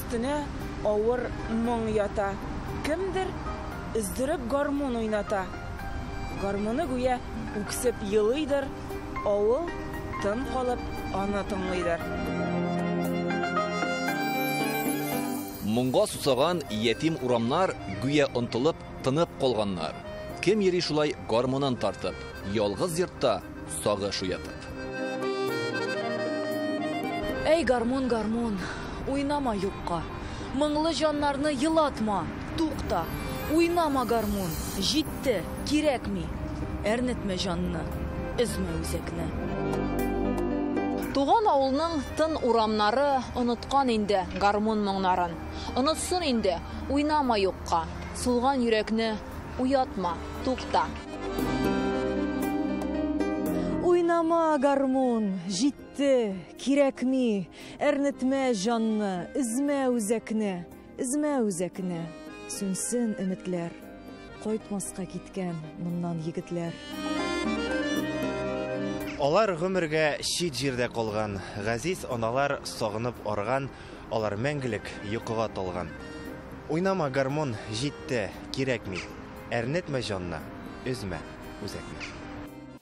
Өстенә авыр моң ята. Кемдер өздереп гармун уйната. Гармуны гүя үксеп елыйдыр, авыл тын калып аны тыңлыйдыр. Моңга сусаган ятим урамнар гүя онтылып, тынып калганнар. Кем йөри шулай гармунын тартып, ялгыз йортта сагыш уятып? Әй, гармун, гармун, уйнама юкка. Моңлы җаннарны елатма, тукта. Уйнама, гармун, җитте, кирәкми. Әрнетмә җанны, өзмә үзәкне. Туган авылның тын урамнары оныткан инде гармун моңнарын. Онытсын инде, уйнама юкка. Сулган йөрәкне уятма, тукта. Уйнама, гармун, җитте, кирәкми. Әрнетмә җанны, өзмә үзәкне, өзмә үзәкне. Сүнсен өметләр, кайтмаска киткән моннан егетләр. Алар гомергә чит җирдә калган, газиз аналар сагынып арган, алар мәңгелек йокыга талган. Уйнама, гармун, җитте, кирәкми. Әрнетмә җанны, өзмә үзәкне.